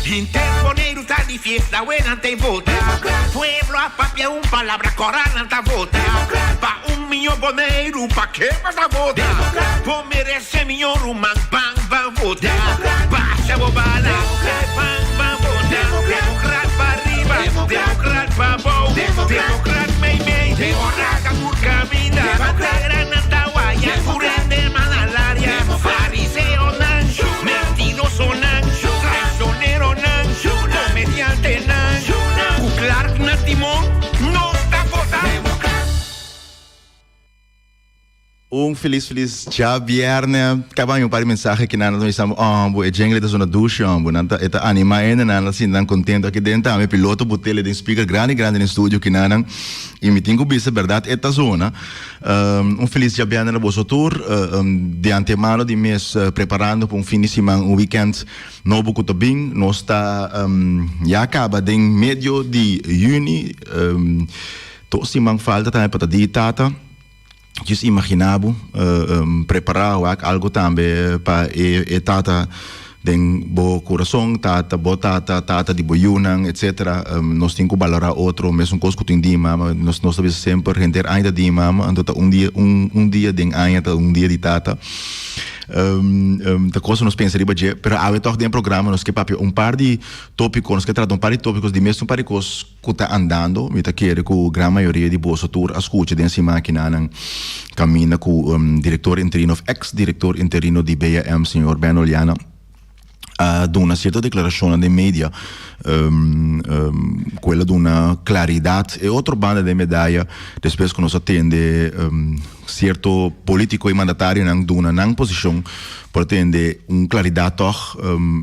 Henter Boneiru ta di fiesta, awe nan ta vota. Pueblo a papia un palabra, kora nan ta vota. Pa un miño Boneiru, pa ke bo ta vota? Bo merese miño ruman, ban ban vota. Basha bo bala, ban ban vota. Demokrat pa riba, demokrat pa bou, demokrat mei mei, ora ka tur kaminda. Bandera nan ta waya, tur hende man alaria. Fariseonan, mentirosonan, traicioneronan, komediantenan, ku Clark na timon, nos ta vota. Un felis felis djabierne. Kaba mi un par di mensahe ki nan ta bisa mi, oh bo e jingle ta sona dushi oh bo nan ta e ta anima hende nan ta sinti nan contento aki den tambe piloto bo tele den speaker grandi grandi den studio ki nan y mi tin cu bisa berdad e ta sona. Un felis djabierne na boso tur di antemano di mes preparando pa un fin di siman un weekend nobo cu ta bin nos ta ya caba den medio di juni dos siman falta tambe pa ta di tata. Djis imagina bo prepara wak algo tambe pa e tata den bo kurason, tata, bo tata, tata di bo yunan, etcetera. Nos tin ku balora otro, mesun kos ku tin di mama, nos nos ta bisa semper henter aña ta di mama, anto ta un dia un un dia den aña ta un dia di tata. Ta kos ku nos pensa riba dje, pero awe tòg den e programa nos ke papia un par di topiko, nos ke trata un par di topikos di mes un par di kos ku ta andando, mi ta kere ku gran mayoria di boso tur a skucha den si makinanan kaminda ku direktor interino of eks direktor interino di BAM señor Ben Oliana a duna sierto deklarashonnan den media ku el a duna klaridat e otro banda den medaya despues ku nos a tende Sierto politico y mandatarionan duna nan posicion por tende un claridad toch,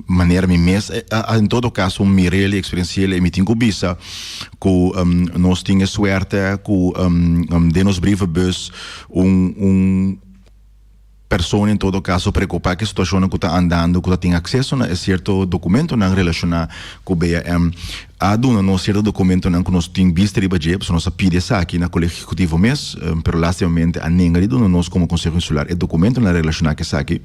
manera mi mes a en todo caso mirel y experienciel y mi tin cu bisa cu nos tin e suerte cu den nos brievenbus un un persona en todo caso preocupa cu e situacionnan cu ta andando cu ta tin acceso na e cierto documentonan relaciona cu BAM. A duna nos sierto dokumentonan ku nos tin bista riba dje, pasobra nos a pidi esaki na Kolegio Ehekutivo mes, pero lastimamente a nenga di duna nos komo Konseho Insular e dokumentonan relashoná ku esaki,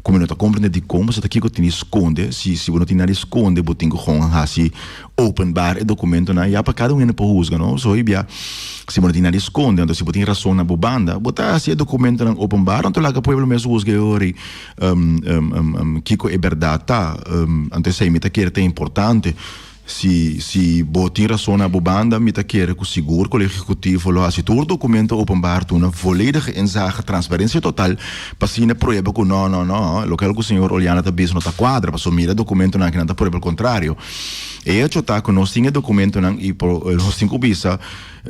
ku mi no ta komprende dikon, pasobra ta kiko tin di skonde, si si bo no tin nada di skonde bo tin ku gewoon hasi openbaar e dokumentonan ya pa kada un hende por husga no, so hoy bia si bo no tin nada di skonde anto si bo tin rason na bo banda bo ta hasi e dokumentonan openbaar anto laga pueblo mes husga e ora ei kiko e bèrdat ta, anto esei mi ta kere ta importante. Si si bo tin rason na bo banda, mi ta kere ku sigur Kolegio Ehekutivo lo hasi tur dokumento openbaar duna voledige inzage, transparensia total, pa asina prueba ku no, no, no, loke ku señor Oliana ta bisa no ta kuadra, pasobra mira dokumentonan aki nan ta prueba el kontrario. E hecho ta ku nos tin e dokumentonan i por nos tin ku bisa,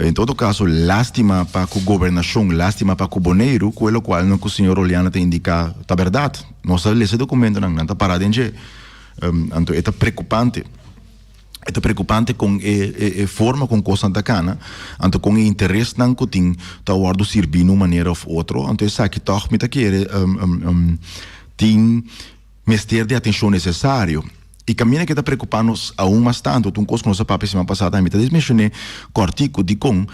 en todo kaso lastima pa ku gobernashon, lastima pa ku Boneiru, ku e lokual nan ku señor Oliana ta indiká ta bèrdat. Nos ta lesa e dokumentonan, nan ta pará den dje. Anto e ta preocupante. E ta preocupante con e e e forma con cosnan ta cana, anto con e interesnan cu tin ta wordo sirbi na un manera of otro. Anto esaki toch mi ta kere tin mester di atencion necesario. Y caminda ke ta preocupa nos aun mas tanto, ta un cos cu nos a papia siman pasa tambe, mi ta desmencione cortico dicon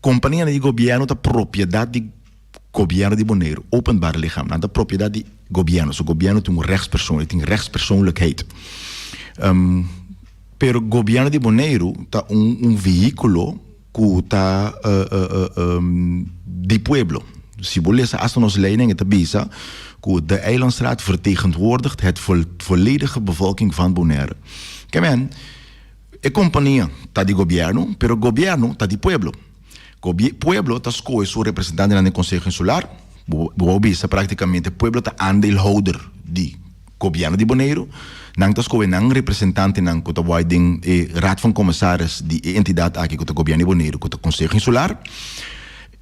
companianan di gobierno ta propiedad di. Gobièrnu di Boneiru, openbaar lichaam, nan ta propiedat di gobièrnu, so gobièrnu tin un rechtspersoon, e tin rechtspersoonlijkheid. Pero gobièrnu di Boneiru ta un un vehíkulo ku ta di pueblo. Si bo lesa asta nos leinan e ta bisa ku de eilandsraad vertegenwoordigt het volledige bevolking van Bonaire. Ke men, e kompania ta di gobièrnu, pero gobièrnu ta di pueblo. Pueblo ta skohe su representantenan den Konseho Insular. Bo por bisa praktikamente pueblo ta aandeelhouder di gobièrnu di Boneiru. Nan ta skohe nan representantenan ku ta bai den e Raad van Commissaris di e entidat aki ku ta gobièrnu di Boneiru ku ta Konseho Insular.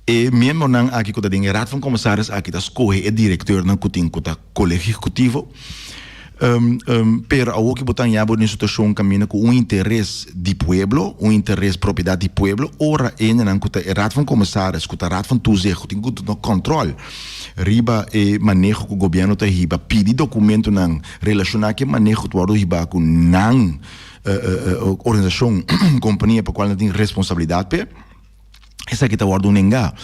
E miembronan aki ku ta den e Raad van Commissaris aki ta skohe e direkteurnan ku tin ku ta Kolegio Ehekutivo. Pero awor ki bo ta haña bo den situashon kaminda ku un interes di pueblo, un interes propiedat di pueblo, ora hendenan ku ta e Raad van Commissaris, ku ta Raad van Toezicht, ku tin ku duna kòntròl riba e maneho ku gobièrnu ta hiba, pidi dokumentonan relashoná ku e maneho ku ta wòrdu hibá ku nan organisashon, kompania pa kual nan tin responsabilidat p'e. Esaki ta wòrdu nengá.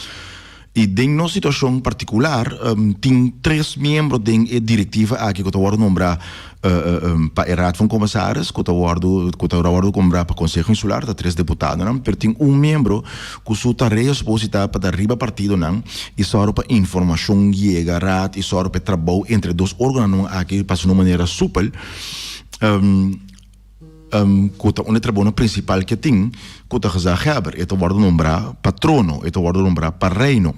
I den nos situashon partikular tin tres miembro den e direktiva aki ku ta wòrdu nombrá pa e Raad van Commissaris ku ta wòrdu ku ta wòrdu nombrá pa Konseho Insular, ta tres deputadonan, pero tin un miembro ku su tarea supos di ta pa ta riba partidonan i sòru pa informashon yega Raad i sòru pa e trabou entre e dos organonan aki pasa na un manera supel. Ku ta un e trabounan prinsipal ke tin, ku ta gezaghebber. E ta wòrdu nombrá pa trono, e ta wòrdu nombrá pa reino.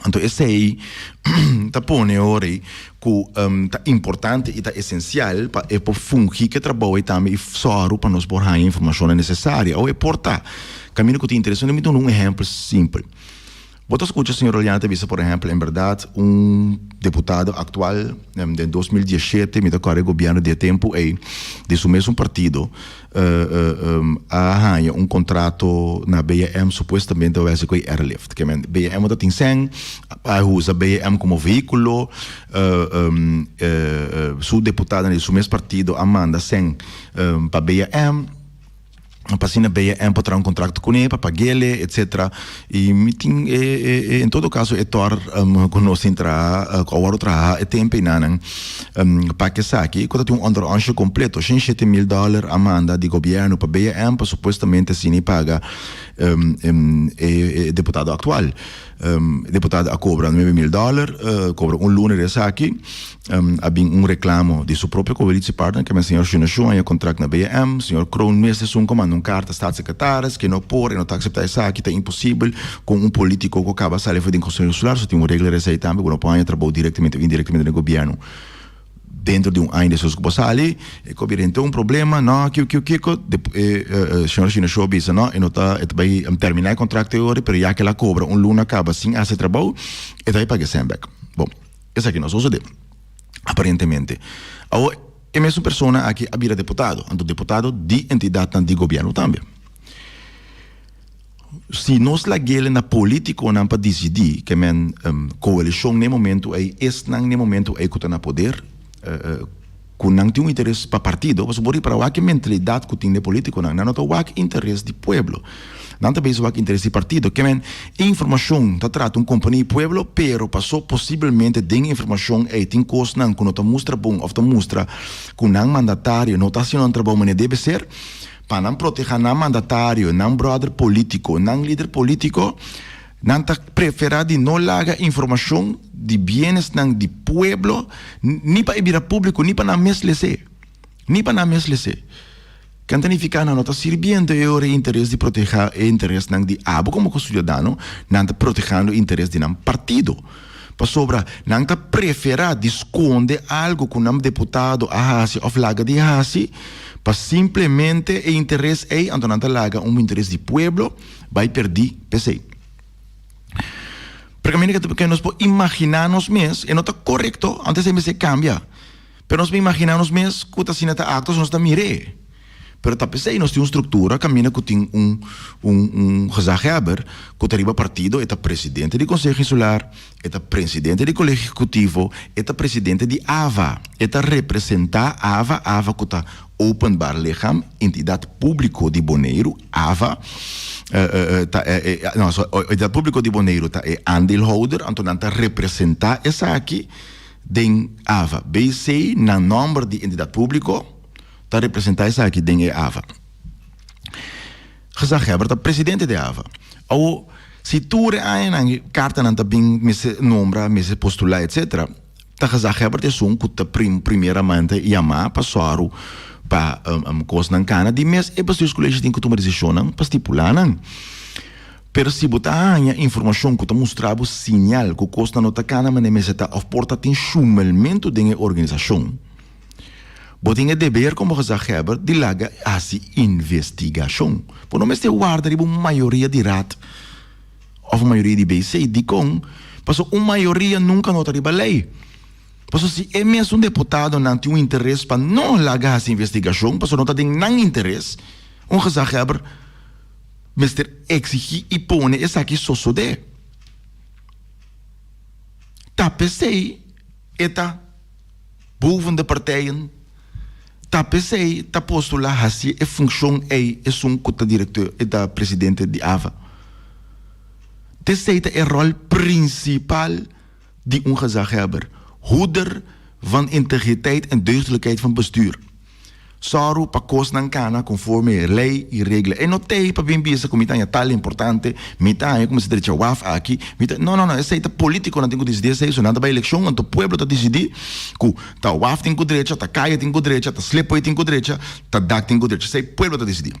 Anto esei ta pone ora ei ku ta importante i ta esensial pa e por fungi ku e trabou ei tambe i sòru pa nos por haña informashonnan nesesario. Awe e por ta kaminda ku tin interes. Mi duna un ehèmpel simpel. Bo ta skucha señor Oliana ta bisa por ehèmpel, en bèrdat un deputado aktual den 2017 mi ta kòrda e gobièrnu di e tempu ei di su mesun partido a haña un kontrato na BM supuestamente a wèsi ku e airlift. Ke men BM ta tin sèn a usa BM komo vehíkulo su deputadonan di su mes partido a manda sèn pa BM. Pa asina BM por traha un contracto cune pa paguele etcetera y mi tin e e en todo caso e tor cu nos tin traha cu a worde traha e tempo enanan pa ke esaki cu ta tin un onderonsje completo shen 7000 dollar a manda di gobierno pa BM pa supuestamente asina y paga e deputado actual e deputado a cobra 9000 dollar cobra un luna di esaki. A bin un reclamo di su propio coalitiepartner, ke men señor Shunashun a haña contract na BM. Señor Kroon mes esun cu a manda un carta staatssecretaris ke no por e no ta acepta esaki, ta imposibel con un politico cu caba sali for den Conseho Insular, so tin un regla esey tambe, bo no por haña trabou directamente of indirectamente den gobierno dentro di un aña despues cu bo sali. E cu a bira henter un problema, no, kico, kico, kico, e señor Shunashun a bisa no, e no ta, e ta bay termina e contract e ora, pero ya ke el a cobra un luna caba sin haci trabou, e ta bay paga e cen bek. Bon. Esaki no a sosodé, aparentemente. Awor, e mesun persona aki a bira deputado, anto deputado di entidatnan di gobièrnu tambe. Si nos lag'el na politikonan pa disidí, ke men koalishon n'e momentu ei, esnan n'e momentu ei ku ta na poder, ku nan tin un interes pa partido, pasobra bo ripara wak e mentalidat ku tin de politikonan, nan no ta wak interes di pueblo, nan ta bezig wak interes di partido. Ke men, e informashon ta trata un kompania di pueblo, pero paso posibelmente den e informashon ei tin kosnan ku no ta mustra bon òf ta mustra ku nan mandatario no ta hasiendo nan trabou manera debe ser, pa nan proteha nan mandatario, nan bròder politiko, nan lider politiko, Nan ta preferá di no laga informashon di bienesnan di pueblo ni pa e bira públiko ni pa nan mes les'é. Ni pa nan mes les'é. Kan ta nifiká nan no ta sirbiendo e ora e interes di protehá e interesnan di abo komo siudadano, nan ta protehando e interes di nan partido. Pasobra nan ta preferá di skonde algu ku nan deputado a hasi òf laga di hasi pa simplemente e interes ei, anto nan ta laga un interes di pueblo Bai perdí p'esei. Pero kaminda ke nos por imaginá nos mes, e no ta korekto, anto esei mester kambia. Pero nos por imaginá nos mes ku ta asina ta aktua, nos ta mir'é. Pero ta p'esei nos tin un struktura kaminda ku tin un un un gezaghebber ku ta riba partido, e ta presidente di Konseho Insular, e ta presidente di Kolegio Ehekutivo, e ta presidente di AVA, e ta representá AVA, AVA ku ta Openbaar Lichaam, Entidat Públiko di Boneiru, AVA, ta e, no, so, Entidat Públiko di Boneiru ta e aandeelhouder, anto nan ta representá esaki den AVA. BC, na nòmber di Entidat Públiko, ta representá esaki den e AVA. Gezaghebber ta presidente di AVA. Awo, si tur e añanan kartanan ta bin mester nombra, mester postulá, etcetera, Ta gezaghebber ta esun ku ta primeramente yamá pa sòru pa kosnan kana. Di mes e bestuurscollege tin ku tuma desishonnan pa stipulá nan. Pero si bo ta haña informashon ku ta mustra bo siñal ku kosnan no ta kana manera mester ta òf por ta tin shumelmentu den e organisashon, bo tin e deber komo gezaghebber di laga hasi investigashon. Bo no mester warda riba un mayoria di raad. Of mayoria di BC. Dikon? Pasobra un mayoria nunka no ta riba lei. Pasobra si e mesun deputadonan tin un interes pa no laga hasi investigashon, pasobra no ta den nan interes, un gezaghebber mester eksigí i pone esaki sosodé. Ta p'esei e ta boven de partijen. Ta p'esei ta postulá hasi e funkshon ei esun ku ta direkteur, e ta presidente di AVA. T'esei ta e ròl prinsipal di un gezaghebber, hoeder van integriteit en deugdelijkheid van bestuur. Sòru pa kosnan kana konforme lei i regla. E no t'ei pa bin bisa ku mi ta haña tal importante, mi ta haña ku mester drecha waf aki, mi ta. No, no, no, esei ta politikonan tin ku disidí esei, so nan ta bai elekshon, anto pueblo ta disidí ku ta waf tin ku drecha, ta kaya tin ku drecha, ta slipway tin ku drecha, ta dak tin ku drecha. Esei pueblo ta disidí.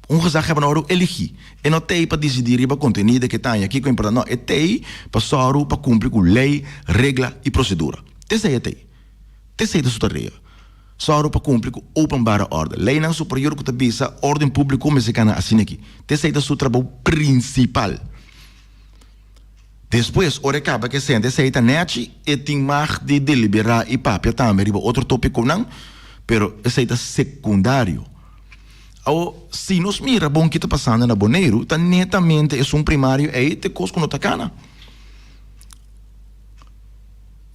Un gezaghebber no wòrdu eligí. E no t'ei pa disidí riba kontenido ke ta haña kiko importante. No, e t'ei pa sòru pa kumpli ku lei, regla i prosedura. T'esei e t'ei. T'esei ta su tarea. Sòru pa kumpli ku openbare orde. Leinan superior ku ta bisa órden públiko mester kana asina aki. T'esei ta su trabou prinsipal. Despues, ora e kaba ku e senta esei ta nèchi, e tin mag di deliberá i papia tambe riba otro tópikonan, pero esei ta sekundario. Awor, si nos mira bon ki ta pasando na Boneiru, ta netamente esun primario ei ta e kos ku no ta kana.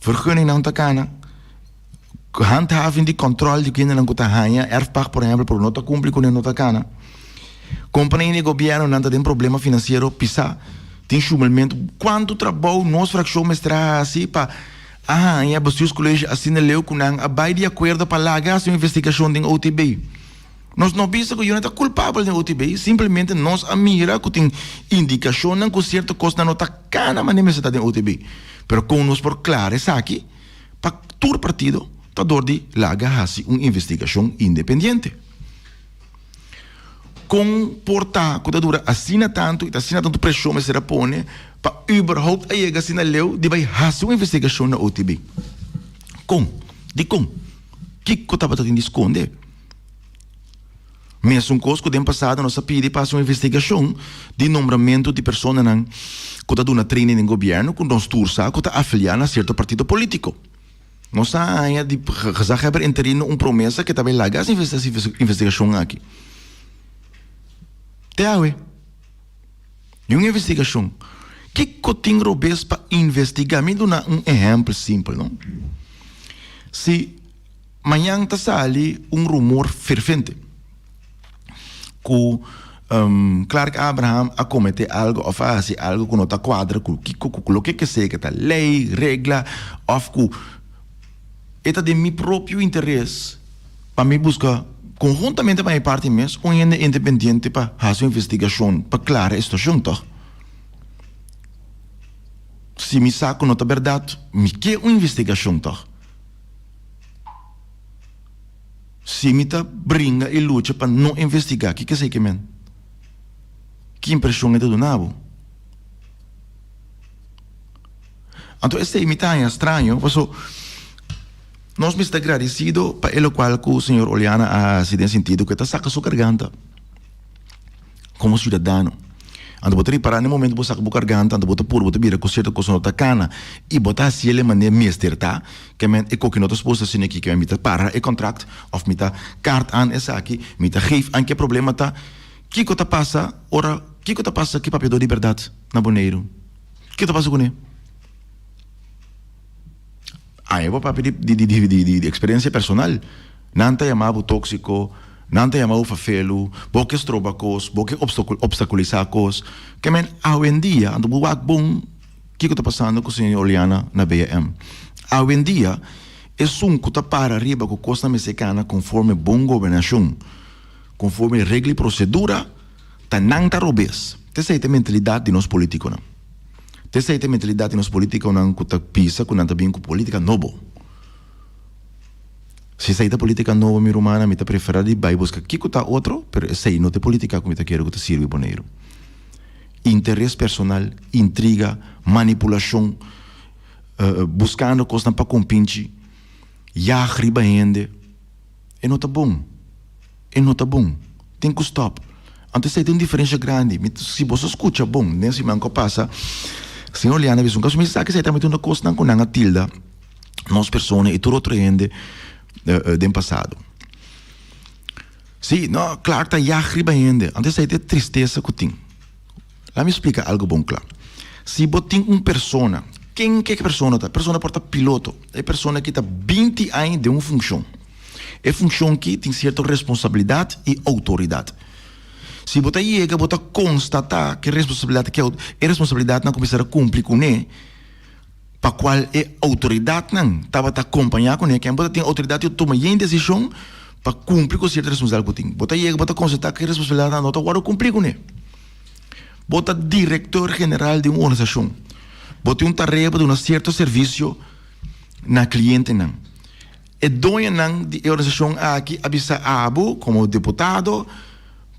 Vergunningnan ta kana, handhaving di kòntròl di kendenan ku ta haña erfpacht por ehèmpel pero no ta kumpli kuné no ta kana. Kompania di gobièrnunan ta den problema finansiero pisá, tin shumelmentu. Kuantu trabou nos frakshon mester a hasi pa a haña bestuurscollege asina leu ku nan a bai di akuerdo pa laga hasi un investigashon den OTB? Nos no bisa ku Jona ta kulpabel den OTB, simplemente nos a mira ku tin indikashonnan ku sierto kosnan no ta kana manera mester ta den OTB. Pero kon nos por klara esaki pa tur partido ta dor di laga hasi un investigashon independiente. Kon por ta ku ta dura asina tantu i ta asina tantu preshon mester a pone pa überhaupt a yega asina leu di bai hasi un investigashon na OTB? Kon? Dikon? Kiko tabata tin di skonde? Mesun kos ku den pasado nos a pidi pa hasi un investigashon di nombramentu di personanan ku ta duna training den gobièrnu ku nos tur sa ku ta afiliá na sierto partido polítiko. Nos a haña di gezaghebber interino un promesa ke ta bai laga hasi investigashon aki. Te awe. Di un investigashon. Kiko tin robes pa investigá? Mi duna un ehèmpel simpel, no? Si. Mañan ta sali un rumor fervente ku Clark Abraham a komete algu òf a hasi algu ku no ta kuadra ku kiko ku loke ke sea ke ta lei, regla òf ku e ta den mi propio interes pa mi buska konhuntamente pa mi parti mes un hende independiente pa hasi un investigashon pa klara e situashon tòg. Si mi sa ku no ta bèrdat mi ke un investigashon tòg. Si mi ta bringa i lucha pa no investigá, kiko esei ke men? Ki impreshon e ta duna bo? Anto esei mi ta haña straño, paso nos mester ta gradisido pa e lokual ku señor Oleana a hasi den sentido ku e ta saka su garganta. Komo siudadano. Anto bo ta ripará na e momento bo saka bo karganta, anto bo ta puru, bo ta bira ku sierto kos no ta kana i bo ta hasiel e manera mester ta, ke men e koki no ta suposto asina aki, ke men mi ta para e kontrakt òf mi ta kaart aan esaki, mi ta geef aan ke problema ta. Kiko ta pasa ora, kiko ta pasa ku e papiadó di bèrdat na Boneiru? Kiko ta pasa kuné? Aña bo papia di di di di di eksperensia personal. Nan ta yama bo tóksiko, nan ta yama bo fafelu, bo ke stroba kos, bo ke opstakulisá kos. Ke men awendia, anto bo wak bon kiko ta pasando ku señor Oleana na BM. Awendia esun ku ta para riba ku kosnan mester kana konforme bon gobernashon, konforme regla i prosedura, ta nan ta robes. T'esei ta e mentalidat di nos politikonan. T'esei ta e mentalidat di nos politikonan ku ta bisa ku nan ta bin ku politika nobo. Si esei ta politika nobo mi rumannan mi ta prefera di bai buska kiko ta otro, pero esei no ta e politika ku mi ta kere ku ta sirbi Boneiru. Interes personal, intriga, manipulashon, buskando kosnan pa kompinchi, yag riba hende, e no ta bon. E no ta bon. Tin ku stòp. Anto esei ta un diferensha grandi. Mi si boso skucha bon den siman ku a pasa, señor Liana a bisa un kaso, mi sa ku esei ta mete un kosnan ku nan a tilda nos persona i tur otro hende den pasado. Si, no, Clark ta yag riba hende. Anto esei ta e tristesa ku tin. Laat mi splika algu bon kla. Si bo tin un persona, ken ke e persona ta? E persona por ta piloto, e persona ki ta binti aña den un funshon. E funshon ki tin sierto responsabilidat i outoridat. Si bo ta yega bo ta konstatá ku e responsabilidat ke e responsabilidatnan ku mester a kumpli kuné pa kual e outoridatnan tabata kompañá kuné ken bo ta tin outoridat di tuma yen desishon pa kumpli ku sierto responsabilidat ku bo tin. Bo ta yega bo ta konstatá ku e responsabilidatnan no ta wòrdu kumplí kuné. Bo ta direktor general di un organisashon. Bo tin un tarea pa duna sierto servisio na klientenan. E doñonan di e organisashon aki a bisa abo komo deputado,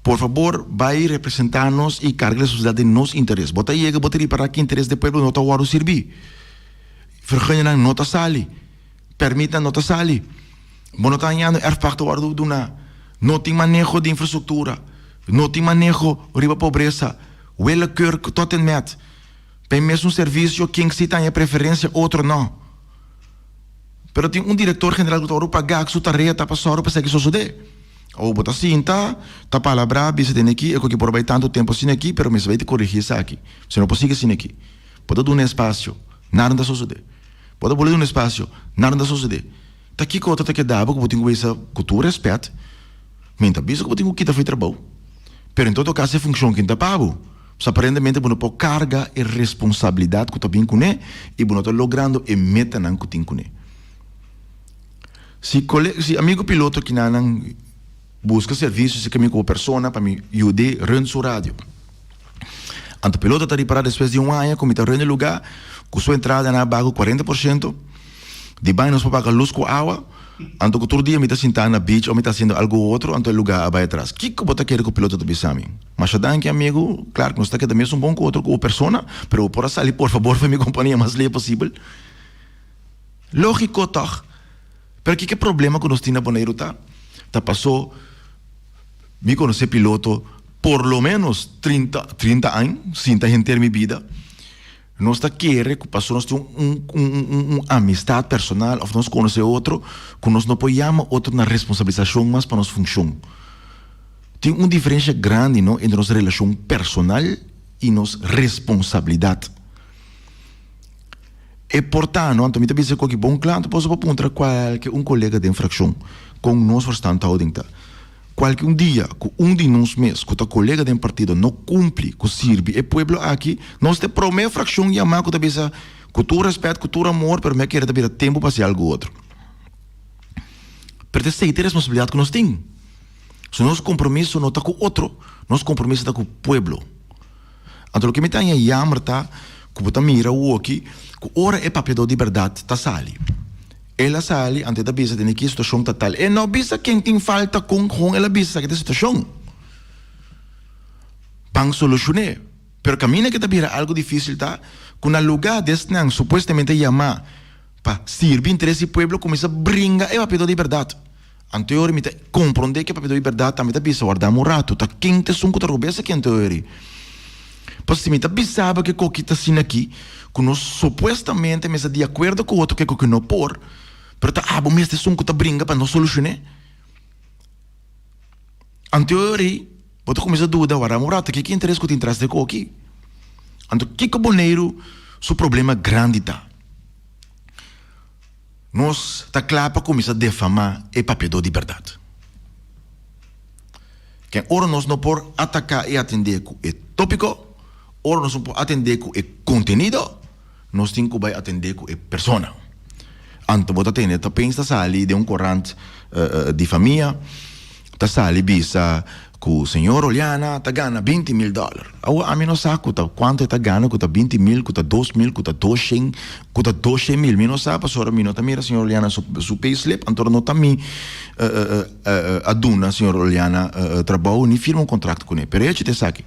por fabor bai representá nos i karga responsabilidat den nos interes. Bo ta yega bo ta ripará ku interes di pueblo no ta wòrdu sirbí. Vergunningan no ta sali, pèrmitnan no ta sali, bo no ta hañando erfpacht ta wòrdu duná, no tin maneho di infrastruktura, no tin maneho riba pobresa, willekeur tot en met. Pa e mesun servisio ken si ta haña preferensia otro no. Pero tin un director general cu ta worde paga cu su tarea ta pa sòru pa esaki sosode. Awor bo ta sinta, ta palabrá, bisa den aki, e koki por bai tantu tempu asina aki, pero mester bai ta corigi esaki. Si no por sigui asina aki. Bo ta duna espacio, nada no ta sosode. Bo ta bolbe duna espacio, nada no ta sosode. Ta kico otro ta keda bo cu bo tin cu bisa cu tur respet, mi no ta bisa cu bo tin cu kita for e trabou, pero en todo caso e funcion kin ta pa bo. Pues aparentemente bo no por carga e responsabilidad cu ta bin cune y bo no ta logrando e metanan cu tin cune. Si cole, si amigo piloto kinanan busca servicio si cami como persona pa mi yude run su radio. Anto piloto ta ripara despues di un aña cu mi ta run e lugar cu su entrada na bago 40%, di bai nos por paga luz cu awa, anto cu tur dia mi ta sinta na beach o mi ta haciendo algo otro anto e lugar a bai atras. Kico bo ta kere cu piloto ta bisa mi? Masha danki amigo, claro cu nos ta keda mesun bon cu otro cu persona, pero bo por a sali por fabor for mi compania mas ley posibel? Logico toch? Pero kiko e problema cu nos tin na Boneiru ta? Ta paso mi conoce piloto por lo menos 30, 30 añ, sinta henter mi bida. Nos ta kere ku pasobra nos tin un un un amistat personal òf nos konosé otro ku nos no por yama otro na responsabilisashon mas pa nos funshon. Tin un diferensha grandi no entre nos relashon personal i nos responsabilidat. E por ta no, anto mi ta bisa ku aki bon kla, anto boso por puntra kualke un kolega den frakshon kon nos verstandhouding ta. Kualke un dia ku un di nos mes ku ta kolega den partido no kumpli ku sirbi e pueblo aki, nos ta e promé frakshon yamá ku ta bisa, ku tur rèspèt, ku tur amor, pero mi a kere ta bira tempu pa hasi algu otro. Pero ta esei ta e responsabilidat ku nos tin. So nos kompromiso no ta ku otro, nos kompromiso ta ku pueblo. Anto loke mi ta haña yammer ta ku bo ta mira awoki ku ora e papiadó di bèrdat ta sali. El a sali anto e ta bisa den ki situashon ta tal. E no bisa ken tin falta kon kon el a bisa esaki ta e situashon. Ban solushoné. Pero kaminda ke ta bira algu difisil ta ku na lugá di esnan supuestamente yamá pa sirbi interes di pueblo kuminsá bringa e papiadó di bèrdat. Anto e ora mi ta komprondé ke papiadó di bèrdat tambe ta bisa wardami un ratu ta ken ta esun ku ta robes aki anto e ora. Pasobra si mi ta bisaba ke koki ta asina aki, ku nos supuestamente mester di akuerdo ku otro ke koki no por, pero ta abo mes ta esun ku ta bringa pa no solushoné. Anto e ora ei bo ta kuminsá duda, wara un ratu, kiko interes ku tin tras di e koki? Anto kiko Boneiru su problema grandi ta? Nos ta kla pa kuminsá defamá e papiadó di bèrdat. Ken ora nos no por ataká i atendé ku e tópiko, ora nos no por atendé ku e kontenido, nos tin ku bai atendé ku e persona. Anto bo ta tende ta pens ta sali den un korant di famia, ta sali bisa ku señor Oliana ta gana 20.000 dòler. Awor ami no sa ku ta kuantu e ta gana, ku ta 20.000, ku ta 2.000, ku ta 200, ku ta 200.000. Mi no sa pasobra mi no ta mira señor Oliana su su payslip, anto no ta mi a duna señor Oliana trabou ni firma un kontrakt kuné. Pero e hecho ta esaki,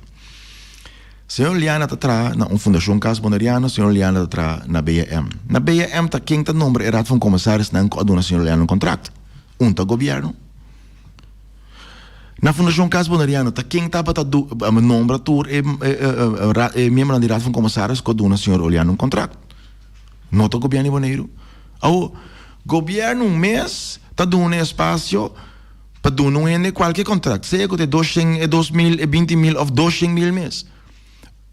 señor Oliana ta traha na un fundashon Cas Boneriano, señor Oliana ta traha na BM. Na BM ta ken ta nombra e Raad van Commissarisnan ku a duna señor Oliana un kontrakt? Un ta gobièrnu. Na Fundashon Cas Boneriano ta ken tabata nombra tur e e miembronan di Raad van Commissaris ku a duna señor Oliano un kontrakt. No ta gobièrnu di Boneiru. Awor, gobièrnu mes ta duna e espasio pa duna un hende kualke kontrakt, sea ku ta e 200, e 2000, e 20.000 òf 200.000 mes.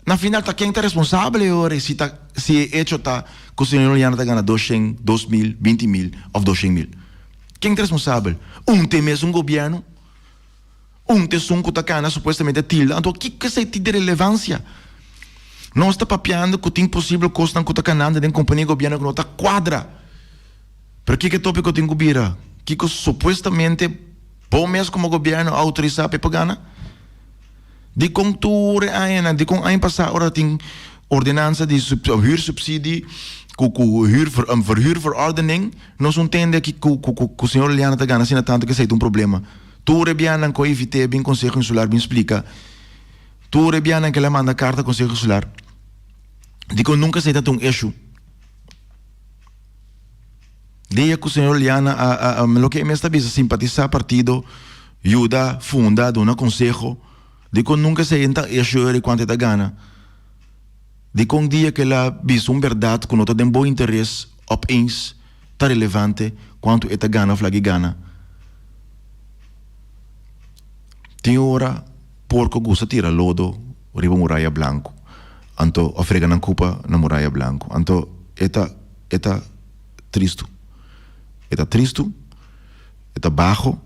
Na final ta ken ta responsabel e ora si ta si e echo ta ku señor Oliano ta gana 200, 2000, 20.000 òf 200.000. Ken ta responsabel? Un te mesun gobièrnu? Un ta esun ku ta kana supuestamente tilda, anto kiko esei tin di relevansia? Nos ta papiando ku tin posibel kosnan ku ta kanando den kompania gobièrnu ku no ta kuadra. Pero kiko e topiko tin ku bira? Kiko supuestamente bo mes komo gobièrnu a outorisá pa e por gana? Dikon tur e añanan, dikon aña pasá ora tin ordenansa di huursubsidie ku ku huur verhuurverordening nos un tende aki ku ku ku señor Liliana ta gana asina tantu ku esei ta un problema. Tur e bianan ku a invit'é bin Konseho Insular bin splika, tur e bianan ku el a manda karta Konseho Insular, dikon nunka esei ta ta un issue. Dia ku señor Liana a a loke e mes ta bisa simpatisá partido, yuda, funda, duna konseho, dikon nunka esei ta issue di kuantu e ta gana? Dikon dia ku el a bisa un bèrdat ku no ta den bo interes opeens ta relevante kuantu e ta gana òf lag'i gana? Tin ora porko gusta tira lodo riba muraya blanku anto òf frega nan kupa na muraya blanku anto e ta e ta tristu. E ta tristu, e ta baho,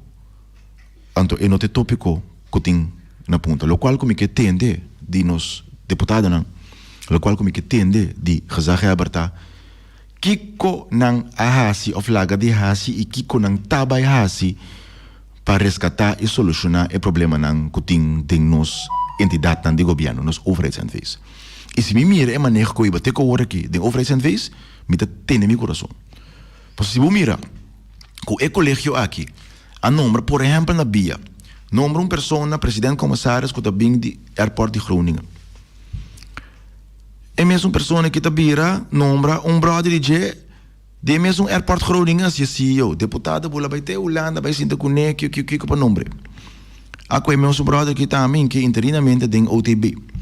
anto e no ta e topiko ku tin na punta. Lokual ku mi ke tende di nos deputadonan, lokual ku mi ke tende di gezaghebber ta, kiko nan a hasi òf laga di hasi i kiko nan ta bai hasi pa reskatá i solushoná e problemanan ku tin den nos entidatnan di gobièrnu, nos overheids-NV's. I si mi mira e maneho ku iba te ku awor aki den overheids-NV's, Mi ta tene mi kurason. Pasobra si bo mira ku e kolegio aki a nombra, por ehèmpel na bia, nombra un persona president komisaris ku ta bin di airport di Groningen. E mesun persona aki ta bira nombra un bròder di dje di e mesun airport Groningen hasi e CEO. Deputado bula bai te Hulanda bai sinta kuné kiko kiko kiko pa nombr'é. A ku e mesun bròder aki tambe inke interinamente den OTB.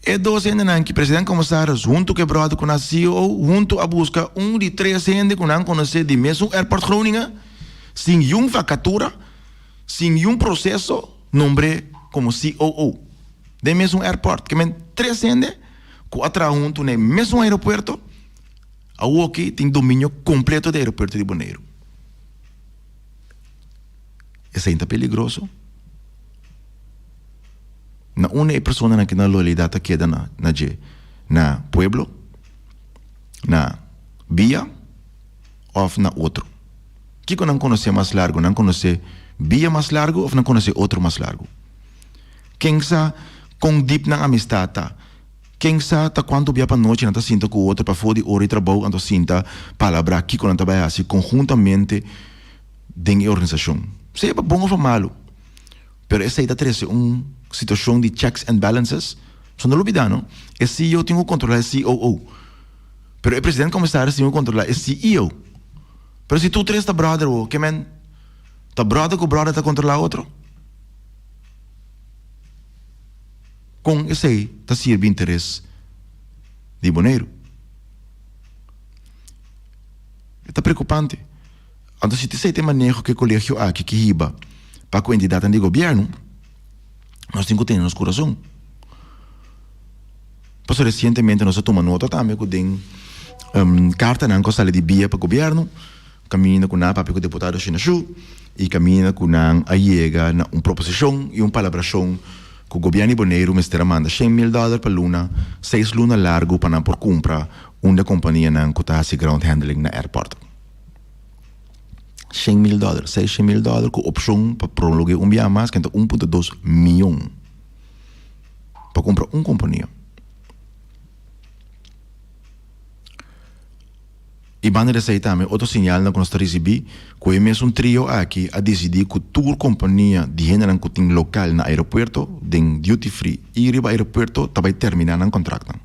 E dos hendenan ki president komisaris huntu ku e bròder ku nan CEO huntu a buska un di tres hende ku nan konosé di mesun Airport Groningen sin yun vakatura, sin yun proseso nombr'é komo COO den mesun airport. Ke men tres hende ku a traha huntu na e mesun aeropuerto awoki tin dominio kompleto di aeropuerto di Boneiru. Esei ta peligroso? Na unda e personanan ki nan loyalidad ta keda na na dje? Na pueblo? Na bia? Of na otro? Kiko nan konosé mas largu? Nan konosé bia mas largu of nan konosé otro mas largu? Ken sa kon dip nan amistad ta? Ken sa ta kuantu bia pa nochi nan ta sinta ku otro pafó di ora di trabou anto sinta palabrá kiko nan ta bai hasi konhuntamente den e organisashon? Sea pa bon of pa malu. Pero esei ta trese un situacion di checks and balances. So no lubida no, e CEO tin cu controla e COO. Pero e president comisaris tin cu controla e CEO. Pero si tur tres ta brother wo, ke men ta brother cu brother ta controla otro? Con esei ta sirbi interes di Boneiru? E ta preocupante. Anto si ta esei ta e maneho ku e kolegio aki ke hiba pa ku entidatnan di gobièrnu, nos tin ku tene nos kurason. Pasobra resientemente nos a tuma nota tambe ku den kartanan ku a sali di bia pa gobièrnu, kaminda ku nan a papia ku deputado Shinashu i kaminda ku nan a yega na un proposishon i un palabrashon ku gobièrnu di Boneiru mester a manda 100,000 dòler pa luna, seis luna largu pa nan por kumpra un di e kompanianan ku ta hasi ground handling na airport. 100,000 dòler, 600,000 dòler ku opshon pa prolong'é un biaha mas, kenta 1.2 mion pa kumpra un kompania. I banda di esei tambe otro señalnan ku nos ta risibí ku e mesun trio aki a disidí ku tur kompania di hendenan ku tin lokal na aeropuerto, den duty free i riba aeropuerto ta bai terminá nan kontraktnan.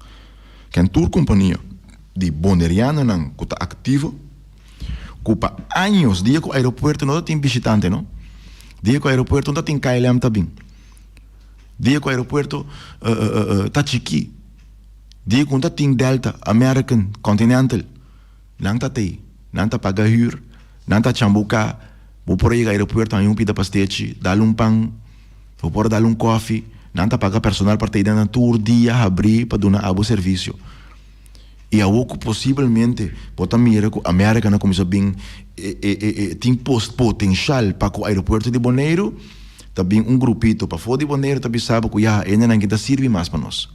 Ken tur kompania di bonerianonan ku ta aktivo ku pa años dia ku aeropuerto no ta tin bishitante no, dia ku aeropuerto no ta tin KLM ta bin, dia ku aeropuerto ta chikí, dia ku no ta tin Delta, American, Continental, nan ta tei, nan ta paga hür, nan ta chambuká, bo por a yega aeropuerto haña un pida pastechi, dal un pan, bo por a dal un kòfi, nan ta paga personal pa tei nan tur dia habrí pa duna abo servisio. I awor ku posibelmente bo ta mira ku Amerika na kuminsá bin e e e tin potenshal pa ku aeropuerto di Boneiru, ta bin un grupito pafó di Boneiru ta bisa bo ku ya e hendenan aki ta sirbi mas pa nos.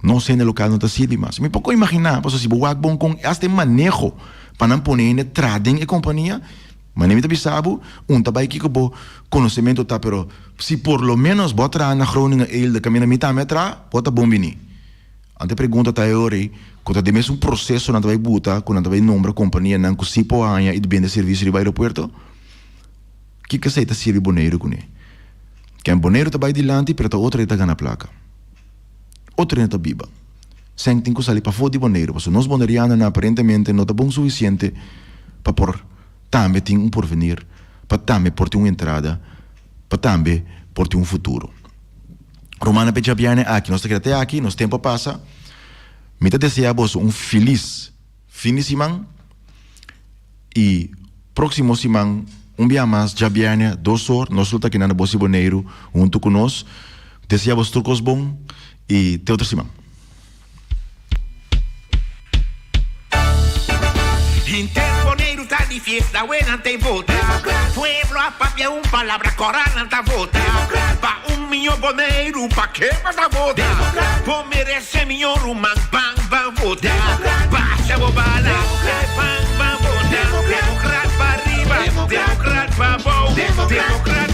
Nos hende lokal no ta sirbi mas. Mi poko imaginá, pasobra si bo wak bon kon asta e maneho pa nan pone hende traha den e kompania, Manera mi ta bisa bo, un ta bai kiko bo konosementu ta, pero si por lo menos bo a traha na Groningen Eelde kaminda mi tambe a traha, bo ta bon bini. Anto e pregunta ta e ora ei, ku ta den mesun proseso nan ta bai buta ku nan ta bai nombra kompanianan ku si por haña i bende servisio riba aeropuerto? Kiko esei ta sirbi Boneiru kuné? Ken Boneiru ta bai dilanti pero ta otro ei ta gana plaka. Otro hende ta biba. Sèn tin ku sali pafó di Boneiru pasobra nos bonerianonan aparentemente no ta bon sufisiente pa por tambe tin un porvenir, pa tambe por tin un entrada, pa tambe por tin un futuro. Rumannan p'e djabièrnè aki nos ta keda te aki, nos tempu a pasa. Mi ta deseá boso un felis fin di siman i próksimo siman un bia mas djabièrnè dos or nos lo ta akinan na Bos di Boneiru huntu ku nos. Deseá boso tur kos bon i te otro siman. Henter Boneiru ta di fiesta, awe nan ta e vota. Pueblo a papia un palabra, kora nan ta vota. Pa un miño Boneiru, pa ke bo ta vota? Bo merese miño ruman, ban ban vota. Pasa bo bala, ban ban vota. Demokrat pa riba, demokrat pa bou, demokrat.